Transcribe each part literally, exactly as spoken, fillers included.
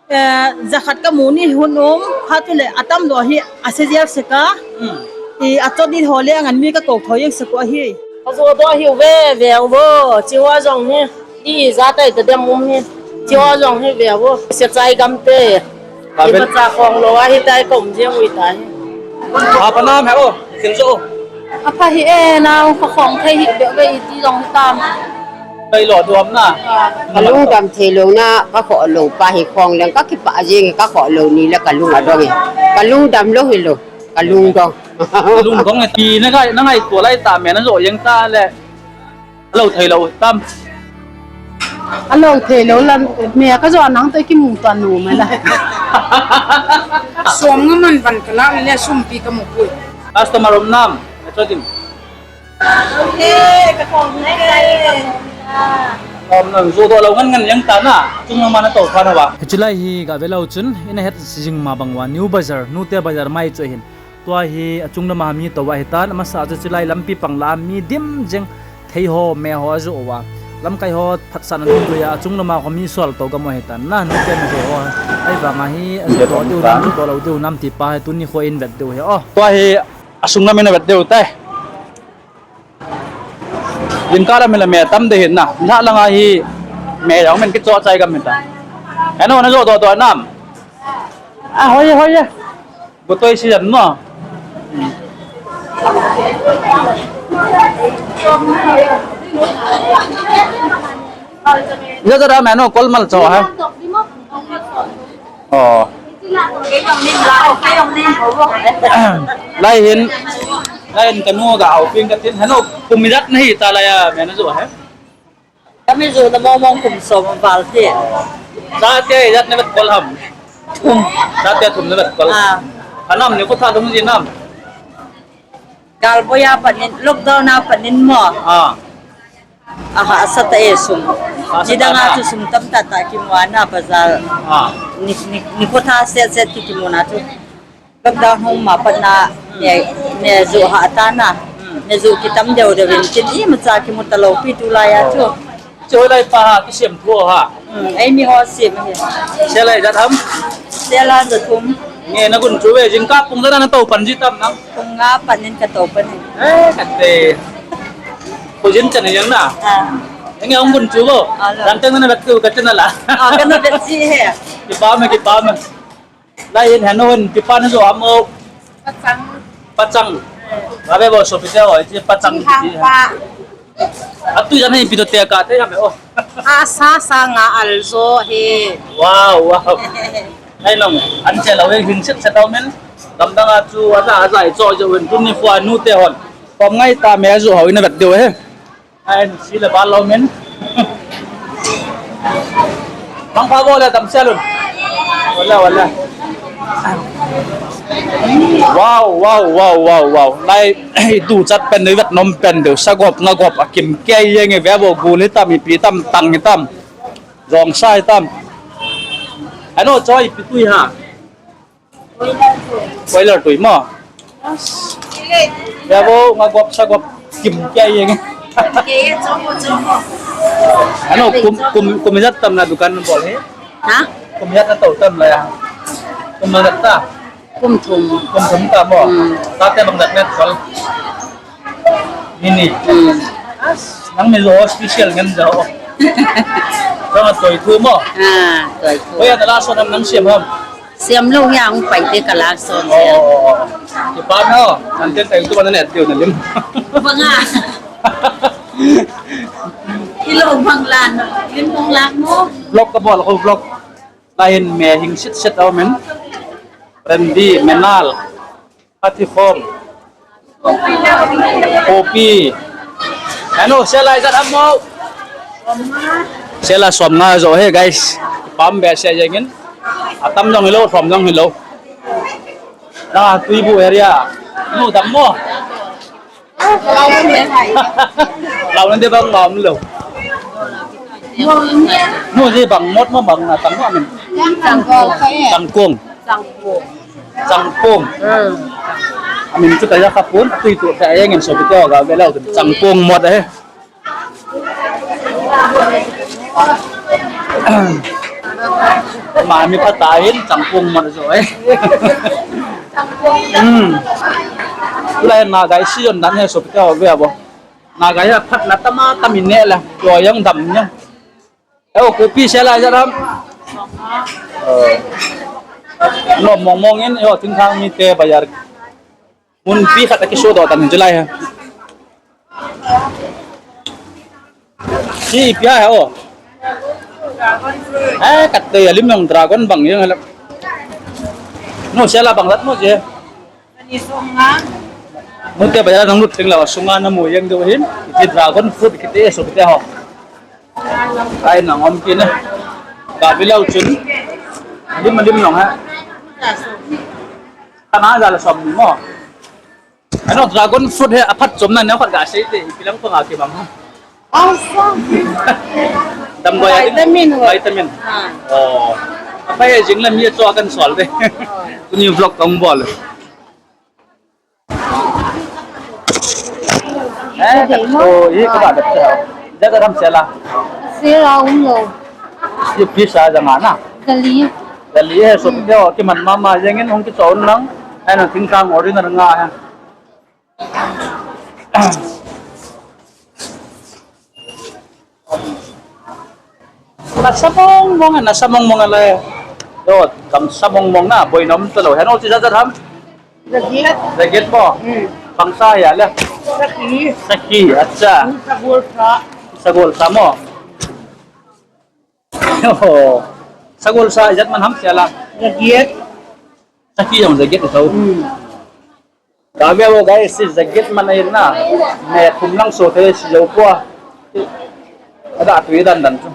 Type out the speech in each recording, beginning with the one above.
Eh, jakhat kamu ni hun um, khat le atam lo hi ase jel seka. Hmm. I achot ni ho le angan mi kakou thoi jeng seko ahi. Kajo do hi ve ve vo, chiwa jong hi. Ija tai ta dem um hi. Chiwa jong hi ve vo. Se chai gam te. Ka vel. Imacha khong lo ahi tai kom je ui tai. Ha pa nam he o, kin jo. Apa hi e, nau ka khong thei hi be be iti jong tam. Kai lo duam na. Ka lungdam thei lo na, ka kho lo pa hi khong leng ka kipa jing ka kho lo ni le ka lung adong e. Ka lungdam lo hi lo, ka lungdong. Lungdong e ti na ngai, na ngai to lai ta me na jo jeng ta le. Alo thei lo tam. Alo thei lo la, me ka jo nang to kimu ta nu me la. Som nga man van ka la le sum pi ka mu pui. Customer um nam, cho din. Okay, ka khong nai nai. Om nang jo do lo ngan ngan jeng ta na, chung ma na to pha na ba. Hichu lai hi ka ve lo chun, ina het jing ma bang uva, New Bazar, Nute Bazar mai chu hin. Tua hi achung lama mi to ahi tan, amasa chu chulai lampi pang la mi dim jeng thei ho, me ho ajo uva. Lamkai ho phatsahna dungjuia achung lama ho mi sol to gam u ahi tan. Na, Nute mi ho. Ahivanga hi ajo to diu nam, ajo to lo diu nam ti pa hi tuni kho in vet diu hi. Oh. Tua hi asung lam in vet diu tai. Jingkah lam in la me tam de hin na. Nilhah langa hi me jong men kicho chai gam hin ta. Eno na jo to to nam. Ah, hoi hoi. Botoi si jan mo. Ija jara me no kol mal cho ha. Oh. Lai hin, lai hin kanu ga au ping ka tin hanu kum ijat nahi ta la ya me na jo ha. Kami jo na mong mong kum som val ti. Sa te ijat na vet kol ham. Thum. Sa te thum na vet kol. Ah. Anam ni ko tha thum ji nam. Gal boya panin, lockdown na panin mo. Ah. Aha, asa ta e sum. Asa ta na. Jidanga tu sum tam ta ta ki mo ana bazar. Ah. Ni, ni, ni ko tha set set ki ki mo na tu. Lockdown hung ma pat na ne, ne ju ha ta na. Hmm. Ne ju ki tam deu deu vin tin imacha ki mu ta lo pi tu la ya chu. Chu lai pa ha ki sem thu ha. Hmm, ei mi ho sem hi. Se lai jat ham. Se lai jat thum. Nge na gun chu ve jingkah pung jat na to pan ji tam nang. Pung nga pan nin ka to pan ni. Eh, ka te. Ko jin chan yang na. Ah. Nge ong gun chu bo. Ah, lo. Dan teng na vet ku ka chan la. Ah, ka na vet ji he. Ki pa me, ki pa me. Lai hin hanu hin, ti pa na jo ham o. Pachang. Pachang. Ba be bo so pi te o, ti pachang ti. Hang pa. Atu jana hin pi to te ka te ham o. A sa sa nga al jo he. Wow, wow. Ai nong, an che lo hin set set au men. Dam dang a chu aja aja i cho jo hin tuni fua nu te hon. Kom ngai ta me jo ho in vet deu he. Ai, si le ba lo men. Mang pha bo le tam se lun. Wala, wala. Wow, wow, wow, wow, wow. Lai, du chat pen deu, vet nom pen deu. Sa gop, nga gop, a kim kei yeng e ve bo gu le tam, i pi tam, tang i tam. Jong sa i tam. Ano, choi pi tui ha. Boiler tui mo. Ya bo nga gop sa gop kim kei yeng. Ano kum kum kum ijat tam na dukan bol he? Ha? Kum ijat na to tam la ya. Kum ijat ta. Kum thum. Kum thum ta mo. Hmm. Ta te bang dat net kol. Nini. Hmm. Nang mi jo special ngen jo. Jong a toi thu mo. Ah, toi thu. Ko ya na la so nam nang siam ham. Siam lo ya hung pai te ka la so. Oh, oh, oh. Ki pa no. Nan ten tai tu ba na net tiu na lim. Banga. Ilo bang lan. Lim bang lan mo. Vlog ka bol ko vlog. Lain me hing sit sit au men. Rendi menal. Ati khom. Kopi. Ano, sela ijat ham mo? Sela som nga jo he, guys. Pam be se jengin. Atam jong hilo, som jong hilo. Na, Tuibu area. No, dam mo. Lau nang de bang bam lo. No, de bang mot mo bang na tang mo amin. Tangkong. Tangkong. Changpong. Hmm. Amin chu taya kapun, tui tu taya ngen so bito ga velo changpong mot ahi. Mami phat ahin changpung man jo e. Hmm. Tulai Naga isi jon dan he sopite ho ve abo. Naga hi phatna tam a tam in ne la. Jo jong dam ne. Eo, kopi sela jat ham. Oh. No mong mong in, eo, thingthang mite bazar. Mun pi khat a kiso doh tan hin chulai ha. Hi ipi a he o. Eh, kat te alim jong dragon bang jeng hala. No, sela bang lat mo je. Mute bazar nang lut teng la sunga namu jeng diu hin. Iti dragon fruit kiti e sopite ho. Ai nang om kit e. Ka bi lou chun. Lim lim jong ha. Kana jal som ni mo. Ano dragon fruit hi aphatchomna neo khat gasei te, ipi lang panga kibang ham. Asa. Damdoi a ding. Vitamin ho. Vitamin. Ha. Oh. Aphai jing le mi cho kan sol te. Oh. Tuni vlog kahung bol. Eh, ka to, hi ka ba da ta. Jat jat ham sela. Sela um lou. Ye piece a janga na. Jali. Jali he sopite ho, kiman mama jeng in hung kicho un lang. Ai nang thingthang original nga he. Nasa mong mong, nasa mong mong le. Yo, kam sa mong mong na, boina um talou. Heno, chi jat jat ham? Jaget. Jaget mo? Hmm. Bangsa ya le? Sakhi. Sakhi, acha. Hmm, sagol sa. Sagol sa mo? Oh. Sagol sa, jat man ham sela? Jaget. Sakhi jong jaget to. Hmm. Ka ve o guys, si jaget man ahi na. Me khum lang so the si jo pua. Ada tui dan dan chu.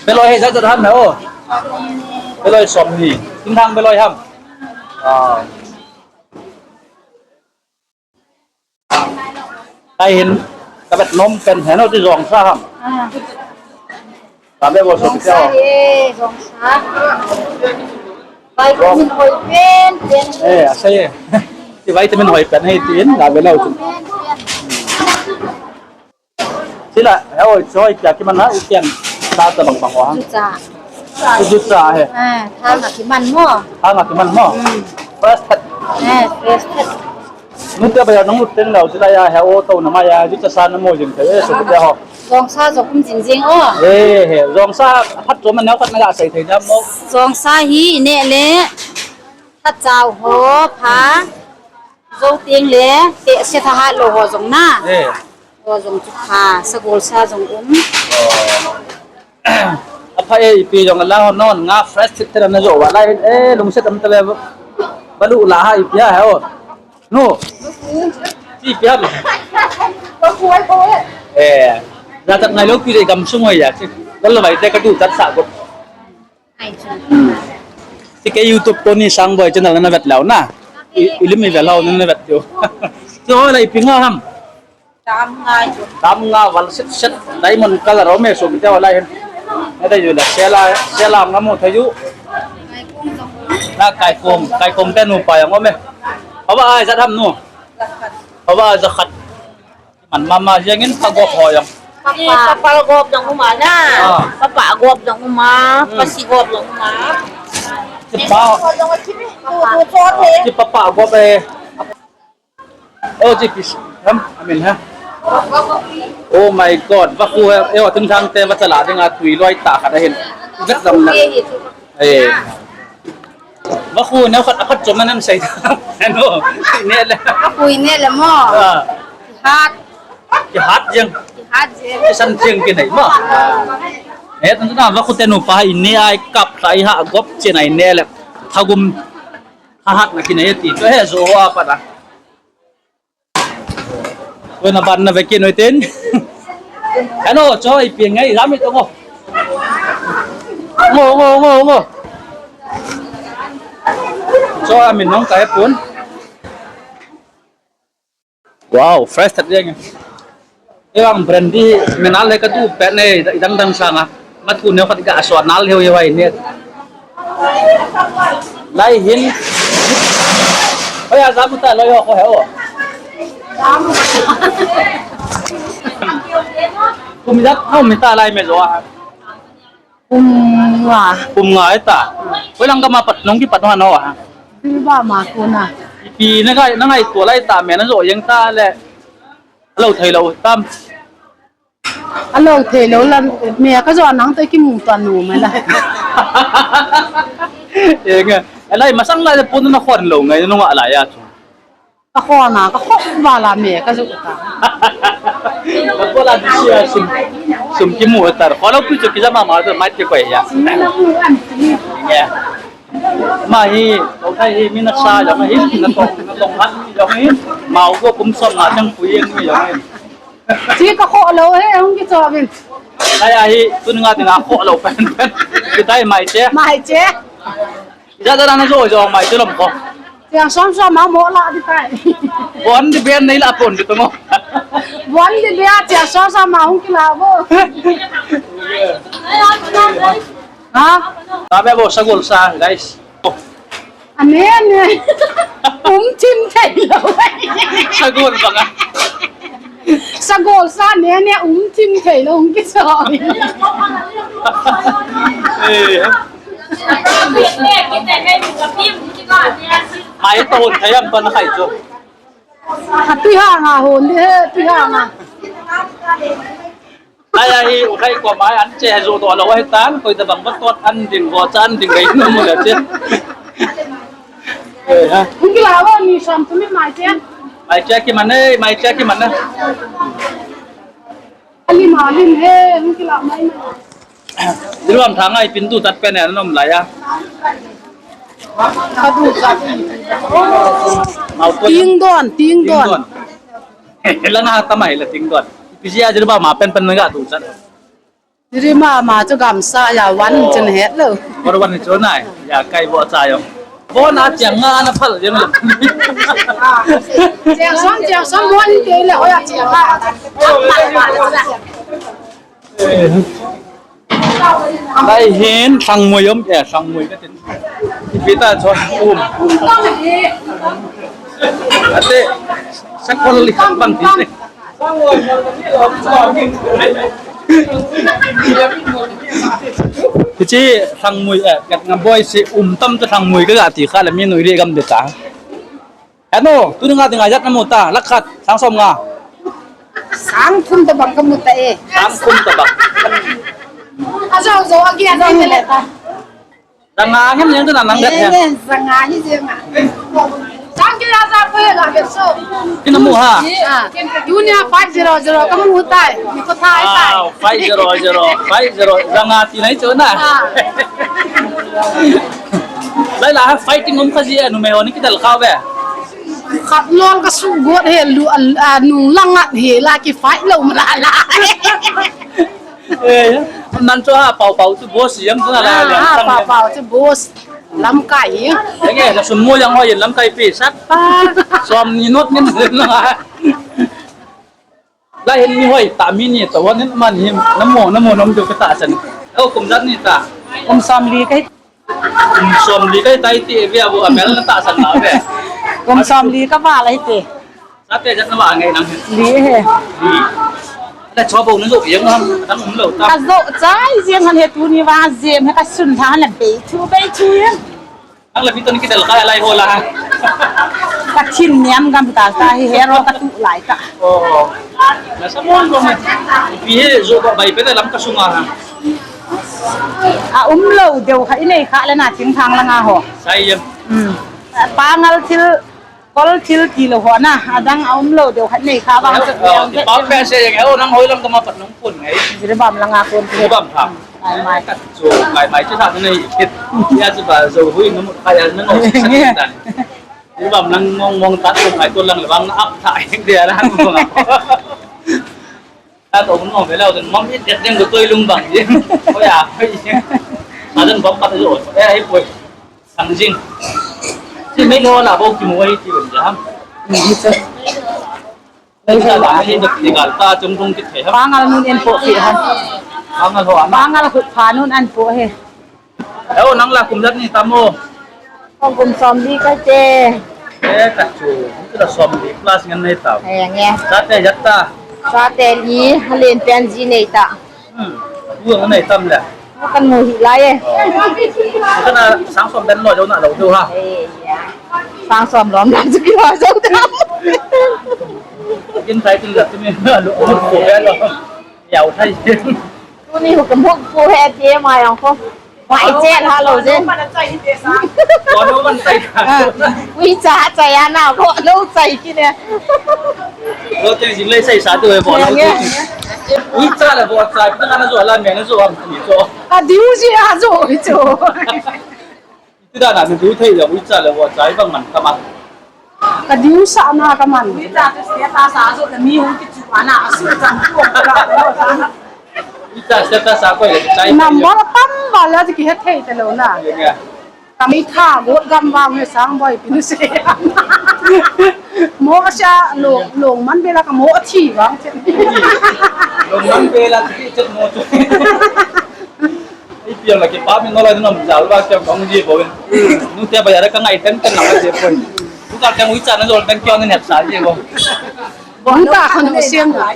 Beloi he jat jat ham he o. Beloi som ni. Thingthang beloi ham. Ah. Ai hin, ka vet nom pen heno ti jong sa ham. Ah. Ka vet bol so jong sa he, jong sa. Vitamin hoi pen, pen. Eh, asa ye. Ti vitamin hoi pen he tin, ka vet lou. Pen, pen. Sila, he oi, choi, kya kiman na, u kian, sa ta bang bang wa. Jucha. Jucha he. Eh, thang a kiman mo. Thang a kiman mo. Hmm. First cut. Eh, first cut. Nute ba ya nang uten lau, sila ya, he o to na ma ya, jucha sa na mo jing the, eh, so te ho. Jong sa jong kum jing jing o. Eh, he, jong sa, phat to man neo khat na ga sai thei na mo. Jong sa hi, ne le, khat chau ho, pha. Jou teng le, te se tha hat lou ho jong na. Eh. Ho jong chu pha, sagol sa jong um. Oh. Apha e, ipi jong la ho non, nga fresh thip thip na jo va lai, eh, lungset um ta le, balu la ha ipi a he o. No. Ipi a. Eh. Ja tak ngai lou pi le gam sung ho ya. Bal vai te ka du tat sa go. Ai chu. Hmm. Ti ke YouTube Tony Sangboi channel na vet lou na. I, ilim i vet lou na vet jo. Ti ho la ipi nga ham. Tam nga chu. Tam nga val set set diamond color o me so mi te ho la hin. Na da ju la sela sela nga mo tha ju. Na kai kong kai kong te nu pa yang o me. Hava ai jat ham nu. Hava ja khat. Man mama jeng in pagop ho jong. Papa. Papa gop jong uma na. Ah. Papa gop jong uma. Hmm. Pasi gop jong uma. Ti pa. Papa. Ti papa gop e. Oh, ti pis. Ham, amin ha. Oh my God. Vaku he. Eo, thingthang te va chala ding a tui loi ta khat ahin. Vet dam na. Eh. Vaku neo khat, khat chom nan sei. Ano, ne le. Vaku ne le mo. Ah. Kihat. Kihat jeng. Kihat jeng. Kisan jeng kinei mo. Ah. Eh, tan na vaku te nu pa i ne ai kap ta i ha gop chen ai ne le. Thagum. Ha hat na kinei ti. To he jo wa pa da. Koi na ban na vekin oi tin. Ano, cho ipi ngai, lam ito ngo. Ngo, ngo, ngo, ngo. Cho amin nong kai pun. Wow, fresh that jeng. Ewang brandy menal le ka tu pet ne, idang dang sanga. Mat ku ne khat ga so nal heu heu ai ne. Lai hin. Hoi a jamu ta loi ho ko heu. Kum ijat na um hita lai me jo a? Kum nga. Kum nga hita. Hoilang gam a pat, nung kipat ho a? Jiribam a kona. Ipi na ngai, na ngaito lai ta me na jo jeng ta le. Alou thei lou tam. Alou thei lou la, me ka jo nang toh kimu ta nu me la. E nge. Alai masang lai pun na khon lou ngai nung a lai a chu. Ka khon a, ka khon val a me ka jo ta. Ka khon a di sia sum, sum kimu ta. Khon lou pi chu kija mama ta mai te koi ya. Nge. Ama hi, Touthai hi, mi nasa jong ahi, natong, natong hat jong ahi, mao ko kum som nga chang pui jeng mi jong ahi. Chi ka khoh lou he, hung kicho vin. Lai ahi, tun nga dinga khoh lou pen pen. Kitai mai che. Mai che. Ijat ijat na jo jo mai che lom ko. Chia som som ma mo la di tai. Bon di ben nei la pon di to mo. Bon di bia chia som som ma hung kila bo. Ha? Tabe bo sagol sa, guys. Ane, ane. Um thim thei lou. Sagol banga. Sagol sa ne ne um thim thei lou, um kiso. Eh. Mai to hon thei am to na khai chu. A tui hanga hon di he, tui hanga. Lai ahi, u khai ko mai an che he jo to lo he tan, koi ta bang ba tot an ding, go cha an ding gai no mu la che. Eh, ha. Hung kila wo ni sam tu mi mai che. Mai che ki man e, mai che ki man e. Ali ma lim he, hung kila mai mai. Jiribam tha ngai pin tu tat pen e nom lai a. Ka du tat. Mau to. Ting don, ting don. Ting don. La nga ta mai la ting don. Pi sia Jiribam a pen pen nga tu chan. Jiribam a chu gamsa ya wan chen het lo. Por wan chu nai. Ya kai bo cha yong. Bo na chiang nga na phal jeng lo. Chiang som, chiang som mo ni te le ho ya chiang nga. Lai hin thangmui um e, thangmui ka tin. Ipi ta chu um. Ate, sakol li khat bang ti te. Hiche thangmui e, kat nga boi si um tam ta thangmui ka ga ti kha la mi nui ri gam de ta. Henu, tuni nga dinga ijat na mu ta, lakh khat, sang som nga. Sang thum tabang ka mu ta e. Sang thum tabang. Ajo, jo, agi, agi, le ta. Sanga ngem jeng tu na nang det he. Sanga hi jeng a. Sang ki la sa ko la ke so. Kina mu ha. Ah, dunia five zero zero ka mu tai. Ni ko thai tai. Ah, five zero zero, five zero. Sanga ti nai chu na. Ah. Lai la ha fighting um kha ji anu me oni kidal kha ve. Khat lol ka su got he lu, a, a, nung langat he la ki fight lo ma la la. Eh, nan chu ha pau pau chu boss yang chu na la. Ah, yang ha, tang pau yang. Pau chu boss. Lamkai. Yang e, na sun mo yang ho yin lamkai pi sat pa. Som ni not ni na. Lai hin mi hoi ta mi ni ta wan hin man hin namo namo nom jo ka ta san. Au kum ijat ni ta. Kum som li kai. Kum som li kai tai ti ve a bu a mel na ta san na ve. Kum som li ka ba lai te. Sa te jat na ba ngai nang. Li he. Li. Da cho bo na jo yang ham dang um lo ta. Ka jo chai jeng han he tuni va jem he ka sun tha na be thu be thu ya. Ang la mi ton kidal kha lai ho la. Ka thin niam gam ta ta hi hero ka tu lai ta. Oh. Na sa mon ko ma. Pi he jo ko bai pe lam ka sunga ha. A um lo deu kha i nei kha le na thing thang la nga ho. Sai yem. Hmm. Pangal thil, kol thil ti lo ho na. Adang a um lo deu kha nei kha bang. Oh, pa pe se yang ho nang hoi lam ka ma pat nung. Kun ngai. Jiribam langa kun. Jiribam tha. Mai mai. Chu mai mai chu tha nei kit. Ya chu ba jo hui na mu kha ya na no. Jiribam lang mong mong ta chu mai to lang le bang na ap tha dia la mong. Ta to mong ve lo den mong i det den ko toi lung bang ji. Ko ya. Adan bom pat jo. Ya i poi. Sang jing. Chi me lo la bo ki mo ai ti ben ja. Ni sa. Ni sa la ni de ni gal ta chung chung ki the ha. Pangal nun en po ki ha. Pangal ho ama. Pangal khu pha nun an po he. Eo nang la kum jat ni tamo. Kong kum som li ka che. Eh, ka chu, chu la som li plus ngan nei ta. Eh, nge. Chate jat ta. Chate li, halen pen ji nei ta. Hmm. Tu ngan nei tam le. Kan mu hi lai e. Kana sang som ben lo jo na lo jo ha. Eh, ya. Sang som lom na chu ki lo jo ta. Kin sai kin la tu mi lo ko ben lo. Yau thai. Tuni hu ka muk pu he ti mai ang ko. Mai che la lo je. Ko no man sai ka. Ui cha cha ya na ko lo sai ki ne. Lo te jing le sai sa tu he bo lo. Ui cha le bo cha ta na zo la me na zo am ni zo. A diu ji a zo i zo. Ti da na ni du thei jong uicha le uicha i bang man ka man. Ka diu sa na ka man. Uicha te se ta sa zo le mi hung ki chu ana a su chang ko ka la lo sa. Uicha se ta sa ko le chai. Number tam ba la ki he thei te lo na. Ye nge. Ka mi tha got gam ba me sang boi pin se. Mo sa lo lo man be la ka mo thi bang che. Lo man be la ki che mo chu. Ei piang la kipa min no la nom jal ba kiang kong ji bo. Nu te ba ya ka ngai ten ten na je bo. Tu ka kiang uicha na jol ten kiang ni hep sa je bo. Bong ta khan u siam la.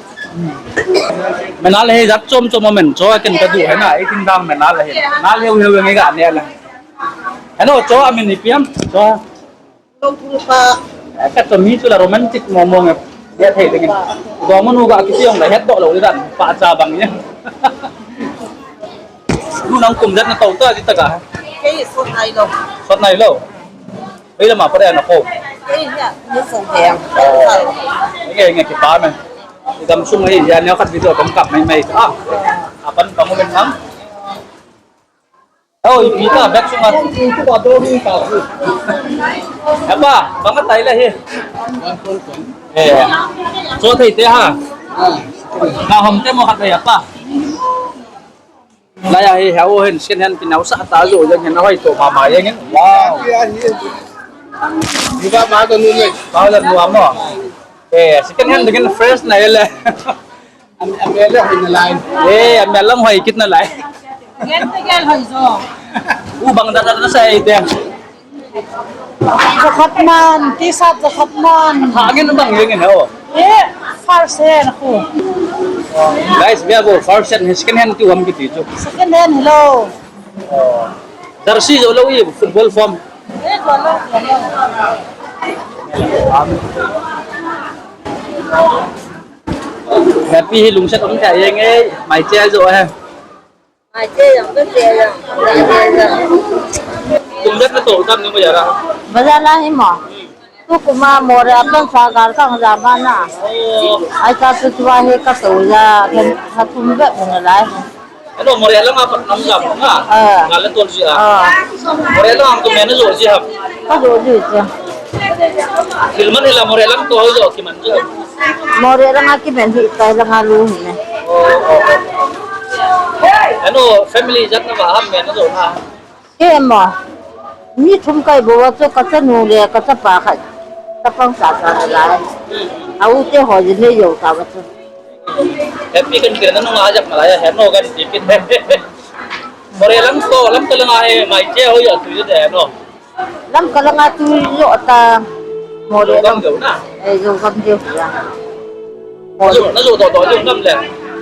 Menal he jat chom chom men cho ken ka du he na, ei tin dang menal he. Nal he he ngai ga ne la. Ano cho amin ni piam cho. Lo thum pa. Eh, ka chom hi chu la romantic mo mo nge. Dia thei ding. Dong manu ga kiti jong la het doh lo dan. Pa cha bang ya. Nu nang kum jat na to ta ji ta ga. Kei sot nai lo. Sot nai lo. Ei la ma pa na ko. Kei ya, ni song he. Nge nge kipa me. Dam sung hi ya ne khat video kam kap mai mai. Ah. Apan pa mo men nang. Oh, ipi ta bag sunga. Apa, banga tai la hi. Eh. So thei te ha. Na hom te mo khat ya pa. La ya hi ha o hen second hand pinau sa ta jo jeng hen hoi to mama jeng hen. Wow. Ni ba ma to nu ne. Ba la nu amo. Eh, second hand dingin fresh na ele. Am, am ele hoi na lai. Eh, am lang hoi kit na lai. Gen te gel hoi jo. U bang da da sa ite. Jakhat man, T-shirt jakhat man. Ha ngin bang ngin ho. Eh, first hand ko. Guys, we are go first hand, second hand ti hom kiti chu. Second hand hello. Jersey jo lo i football form. Happy hi lungset um thei jeng e, mai che jo he. Mai che jong, ka che jong, ka che jong. Kum jat na to tam ni mo jara. Bazar la hi mo. Tu kuma Moreh a pan sa gar ka ja ba na. Ai ta tu tua hi ka to ja, then ha tum be mo na lai. Ano, Moreh lang apat nam jam nga. Ah. Ngala tol ji a. Ah. Moreh lang ang tu mena jo ji ham. Ka jo ji ji. Filman ila Moreh lang to jo kiman jo. Moreh lang a kiman hi ta lang a lu hi ne. Oh, oh, oh. Ano, family jat na ba ham mena jo na. Kei mo. Mi thum kai bou a chu ka chanu le ka chapa khat. Chapang sa sa na lai. A u te ho ji ne jo ta ba chu. Happy kan kira na nung a jak na lai, he no kan ti kit. Moreh lang to, lam ka lang a e, mai che ho ya tu je de no. Lam ka lang a tu jo ta. Moreh lang. Gam jo na. Eh, jo gam jo ya. Na jo, na jo to to jo gam le.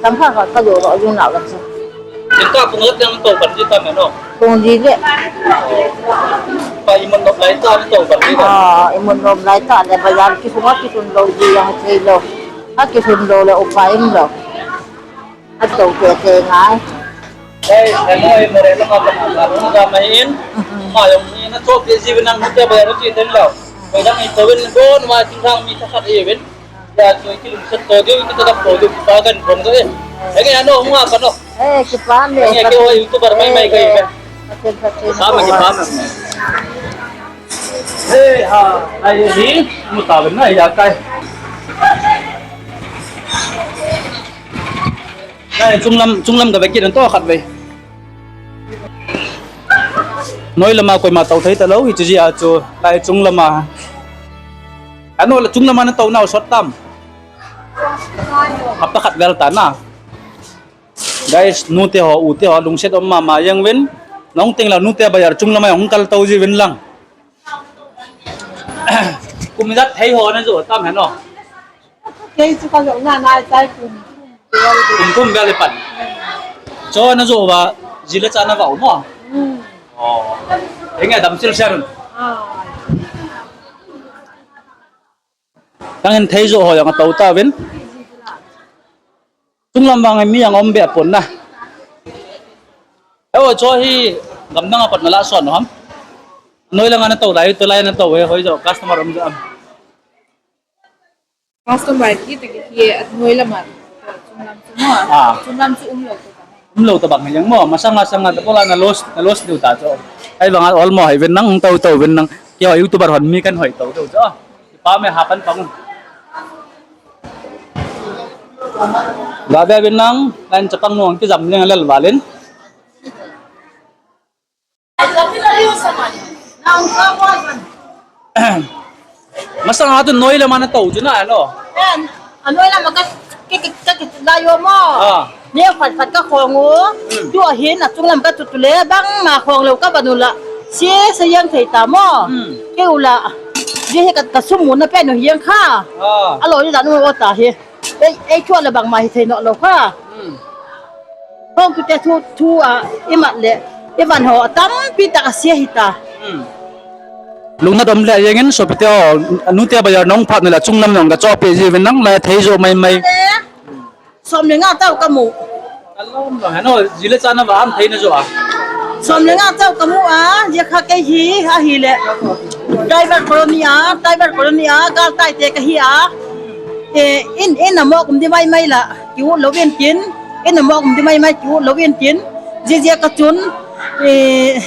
Tam pha ka ka jo to jo na ka chu. Jingkah pung jat jang to ban ji ta me no. Pung ji le. Pa imun nop lai ta to ban ji ta. Ah, imun nop lai ta le bazar kisunga kisun lo ji jang thei lo. A kisun lo le upai um lo. A to te te ngai. Ei, hello, ei, Moreh lang a ka na ka na mai in. Ma jong ni na chop ji win ang te ba ro ji den lo. Ko dang i to win don wa ting thang mi ta khat e win. Ya, chu i kilungset to diu, i kitadap to diu, kipa kan phong to e. Enge ano, hung a kano. Eh, kipa me. Enge ke ho YouTuber mai mai kai me. Pathen, Pathen. Kipa me, kipa me. Eh, ha, ai hi, mu ta ben na ya kai. Nai chunglam, chunglam ka vekit an to khat ve. Noi lama koima to thei ta lo, hiche jia chu, nai chunglam a. Ano la chunglam a na to nau sot tam. Hapta khat vel ta na. Guys, nute ho, ute ho, lungset um mama jeng uvin. Nong teng la nute bazar chunglam a hung kal to ji uvin lang. Kum ijat thei ho najo tam hen o? Kei chu kajo na nai tai kum. Kum kum vel pan. Cho najo uva, ji le cha navah u mo? Hmm. Oh. Henge dam sil ser un. Ah. Nangin thei jo ho jong atou tauvin. Chunglam vang mi jong um be pon na. Heo, cho hi gamdang a pat na la son ham. Noi langa natou lai, tulai natou he, hoi jo customer um jo am. Customer kiti kiti he, noi lama. Chunglam chu mo. Ah. Chunglam chu umlou tabang. Umlou tabang jeng mo, masanga sanga tapola na loss, na loss diu ta cho. Ahivanga ol mo hai ven nang, tou tou ven nang. Keiho YouTuber hon mi kan hoi tou tou cho. Kipa me ha pan pang. Ga be ven nang, kan chapang nung kijam leng lel valin. Masanga tu noi lama natou chu na, ano? En, anoi lama ka, ka, ka, ka, ka, la yo mo. Ah. Ni phat phat ka khong u. Hmm. Tu ahin achunglam ka tu tu le, bangma khong lou ka banu la. Si, si yang thei ta mo. Hmm. Kei u la. Ji hi ka, ka sum mu na pe nu hiang kha. Ah. Alo ni la nu o ta hi. Ei, ei, thu le bangma hi thei no lou kha. Hmm. Hong tu te thu, thu a, imat le, ivan ho, tampi tak asia hita. Hmm. Lungnat um le, jengin, sopi te ho, nu te bazar nong phat ni la, chunglam nong ka cho pe ji vin nang, la thei jo mai mai. Le, som le nga tau ka mu. Kalom lo, hano, ji le cha navah am thei najo a. Som le nga tau ka mu a, ji kha kei hi, ahi le. Tribal colony a, tribal colony a, gal tai te ka hi a. E, in, in a mo kum di mai mai la, ki u lo vin tin, in a mo kum di mai mai ki u lo vin tin, ji ji ka chun, e,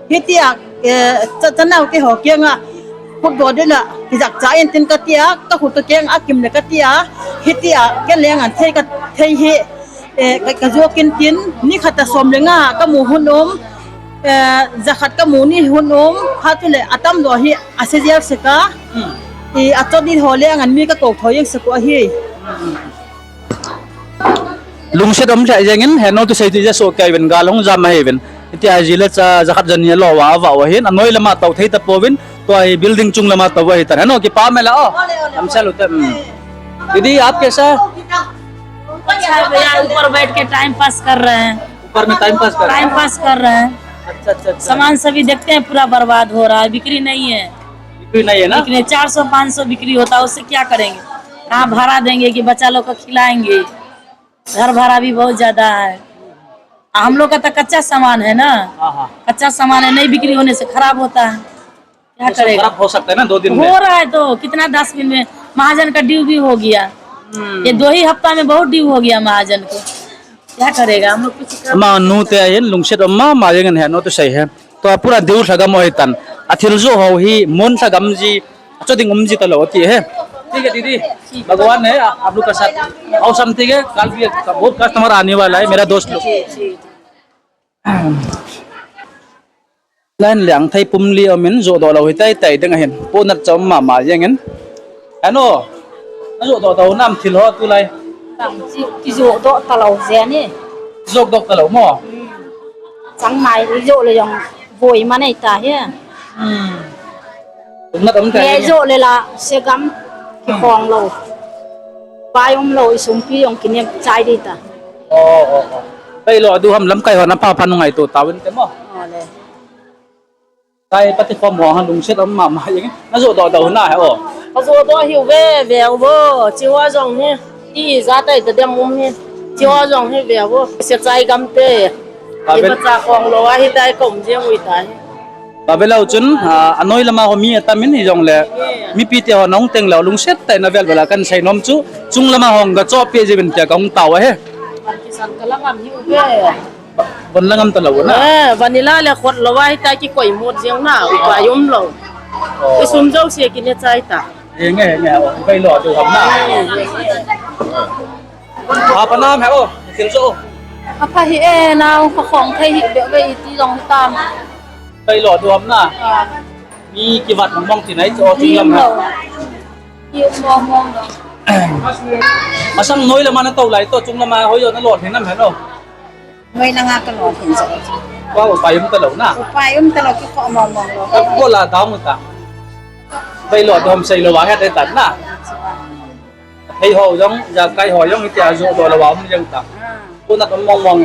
hitia, e, cha, cha nau te ho kianga, football de la, ki jak cha in tin ka tia, ka khu to kianga kim le ka tia, hitia, ke leng an thei ka thei hi, e, ka, ka jo kin tin, ni khat a som le nga, ka mu hun um, e, za khat ka mu ni hun um, ha tu le, atam do hi, a se jel se ka, Hmm. I, a chot ni ho le angan mi ka ko thoi jeng sek u ahi. Lungset um lheh jengin, heno tu sei tu ja so kai ven gal hung jam ahi ven. Iti a ji le cha ja khat ja ni lo wa, wa, wa hin, a noi lama tou thei ta pouvin, tua hi building chung lama tou ahi tan. Heno, kipa me la o. Ole, ole, am ole. Salu te, hmm. Didi, aap kaisa? अच्छा है भैया, ऊपर बैठ के time pass कर रहे हैं। ऊपर में टाइम पास कर रहे हैं? टाइम पास कर रहे हैं। अच्छा, अच्छा, अच्छा। सामान सभी देखते हैं, पूरा बर्बाद हो रहा है, बिक्री नहीं है। बिक्री नहीं है ना? बिक्री, चार सौ पाँच सौ बिक्री होता है, उससे क्या करेंगे? कहाँ भाड़ा देंगे कि बच्चा लोग को खिलाएंगे? घर भाड़ा भी बहुत ज्यादा है। हम लोग का तो कच्चा सामान है ना, हाँ, हाँ। कच्चा सामान है, नहीं बिक्री होने से खराब होता है, क्या करेगा? खराब हो सकता है ना दो दिन में। हो रहा है तो कितना, दस दिन में महाजन का due भी हो गया। हम्म। ये दो ही हफ्ता में बहुत due हो गया महाजन को। क्या करेगा? हम लोग कुछ कर नहीं सकते। Ama nu te ahin lungset um mama jengin, heno tu sei he. Tua pura deu lhagam ahi tan. Athil jo ho hi mun lhagam ji, acho ding um ji talou ati he. ठीक है दीदी, भगवान है आप लोग का साथ। और सब ठीक है, कल भी बहुत कस्टमर आने वाला है, मेरा दोस्त लोग। Line leng thei pum li um in, jodoh lou hi tei tei ding ahin. Ponat chom mama jengin. Heno, na jodoh doh nam thil ho tulai? Tam chi, kijodoh talou jeng e. Jodoh talou mo? Hmm. Chang mai, ijoh le jong voi ma nei ta hi. Hmm. Lungnat um tei. Nge joh le la, segam, kikhong lou. Pai um lou, isumpi jong kinem chai di ta. Oh, oh, oh. Pai lo, adu ham lamkai ho na pha pha nungai to tauvin te mo. Oh, le. Kai pati khom ho ha lungset um mama jeng. Na jodoh doh na he o. Ka jodoh hiu ve, ve u vo. Chi ho jong hi. Ti ja tai ta dem um hi. Chi ho jong hi ve u vo. Se chai gam te. Ka i vel bacha khong lou ahi tai ka um jeng u tai. Ka vel u chun, a, anoi lama ho mi atam in hijongle. Mipi te ho nong teng lou lungset tai na vel vel a kan sei nom chu. Chung lama hong ka cho pe ji vin tia ka hung tao ahi. Van kisan ka la ngam hiu ve. Van la ngam talou na? Eh, vanilla le khot lou ahi tai kikoi mot jeng na, upai um lou. Oh. Isum jouse kine chai ta. Henge, henge, oh, upai lou tu ham na. Apa nam he o, thil jo. Apa hi e, nau ka khong thei hi be be iti jong tam. Upai lou tu ham na. Ah. Mi kivat mong mong ti nai cho chung lam ha. Ki um mong mong lou. Masang noi lama na tou lai to, chung lama hoi jo na lou hin nam he no. Noi langa ka lou hin jo. Wa upai um talou na. Upai um talou kikho mong mong lou. Ka ko la dong ta. Pai lo, dom sei lo, wa het tan na. Thei ho jong, jakai ho jong, hitia joh doh lou a um jeng ta. Punat um mong mong.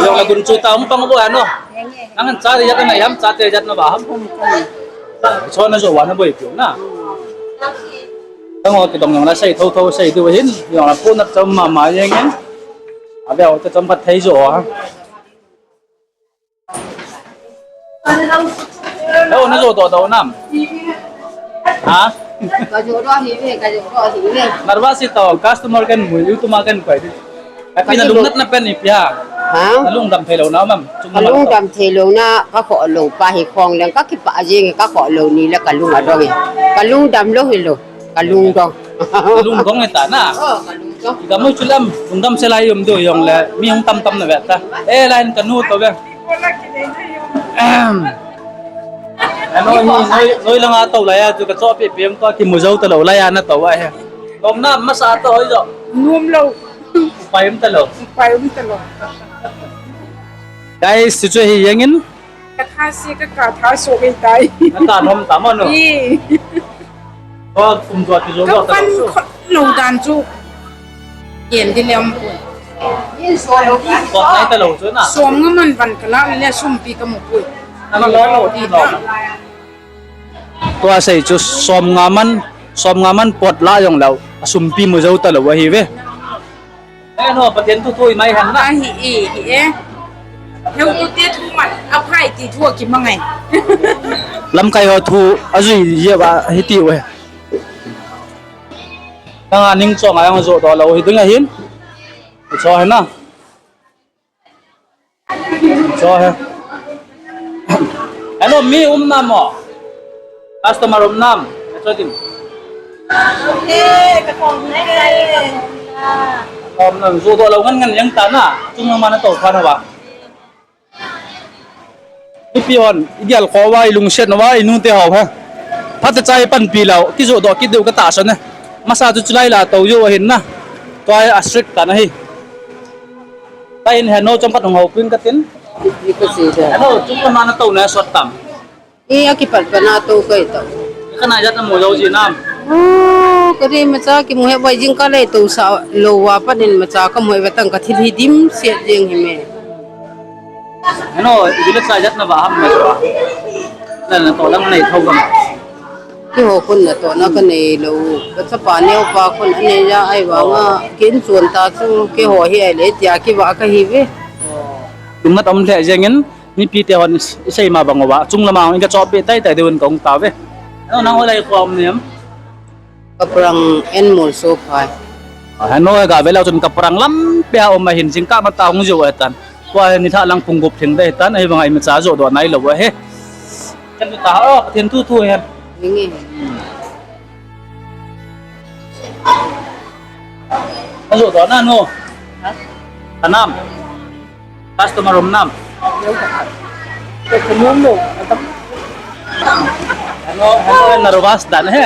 Jong la gun chu ta um pang bo ano. Nang an cha ri jat na ham, cha te jat na ba ham. Chon na joh wa na boi piu na. Tang ho kidong jong la sei tho tho sei diu hin. Jong la punat chom mama jeng in. Abeh ho ta chom phat thei joh ha. Hello, na joh doh doh nam? Ha? Ka joh doh hi ve, ka joh doh hi ve. Nervous hi tao, customer kan mu, YouTube ma kan koi di. Ka pi na lung nat na pen ipi ha. Ha? Na lung dam thei lou na mam. Chung ka lung dam thei lou na, ka khoh lou pa hi khong leng, ka kipah jeng, ka khoh lou ni le ka lung adong e. Ka lung dam lou hi lou. Ka lungdong. Ka lungdong e ta na. Oh, ka lungdong. Ka mu chu lam, lungdam se lai um diu jong le, mi hung tam tam na ve ta. E, lai ka nu to ve. Ahem. Ano hi, noi, noi langa to lai a, chu ka cho pi pi um to, kimu jou ta lou lai a na to a he. Lom na, masa to hoi jo. Nom lou. Pai um ta lou. Pai um ta lou. Guys, chu chu hi jeng in. Ka tha se ka ka tha so kei tai. Na ta nom ta mo no? I. Ko kum jo ti jo ka ta fan lo. Khot lo dan chu. Yen di lem pu. Ko nai ta lo chu na. Som nga man van ka la le sum pi ka mu pu. Na lo lo ti lo. Tua sei chu som nga man, som nga man pot la jong lo. A sum pi mu jo ta lo ahi ve. Eh, no, Pathen thu thu i mai han na. Ahi e, hi e. Heu tu te thu man, a phai ti thu a ki mangai. Lamkai ho thu, a jui ye ba, hi ti we. Nang a ning chong a yang jo doh lou hi ding a hin. Cho he na. Cho he. Hello, mi um nam mo? Customer um nam? Cho din. Eh, ka kong ne. Kong nam, jo doh lou ngan ngan jeng ta na. Chung ma na to pha na ba. Ipi hon, i gel kho va, i lungset na va, i nu te ho ha. Phat te chai pan pi lou, ki jo doh ki deu ka ta sa ne. Masa chu chulai la to jo hin na. Tua a strict ta na hi. Ka in he no chom khat hung hou pin ka tin. Ni ka si da. Ano, chung ka ma na to na sot tam. E, a kipat pa na to kai to. Ka na jat na mo jo ji nam. Oh, ka ri ma cha ki mu he bai jing ka le to sa lo wa pa nin ma cha ka mu he tang ka thil hi dim siat jing hi me. Ano, i bila cha jat na ba ham me ba. Na na to lang nei tho ba. Keiho khun natohna kanei lou, kachapa neopa khun anei a, ahivanga kin chun ta chu keiho hi ahile tia kivah kahiuve. Lungnat um lheh jengin, mipi te hon isei ma bang uva, chunglam a hung kachohpeh teitei diuvin kahung tauve. Nang hoilai a um nem? Kaprang Enmol Sophai. Heno, gave leu chun Kaprang lampi a um ahin, jingkah matah hung jiu ahitan. Tua hi nilhah lang pung gup lhing ding ahitan, ahivanga imacha joh doh nailou ahi. Ken tu ta, oh, Pathen thu thu hen. Nge. Ajoh doh na nu. Ha? Anam. Customer um nam. Ka nom lou. Heno, heno, nervous dan he.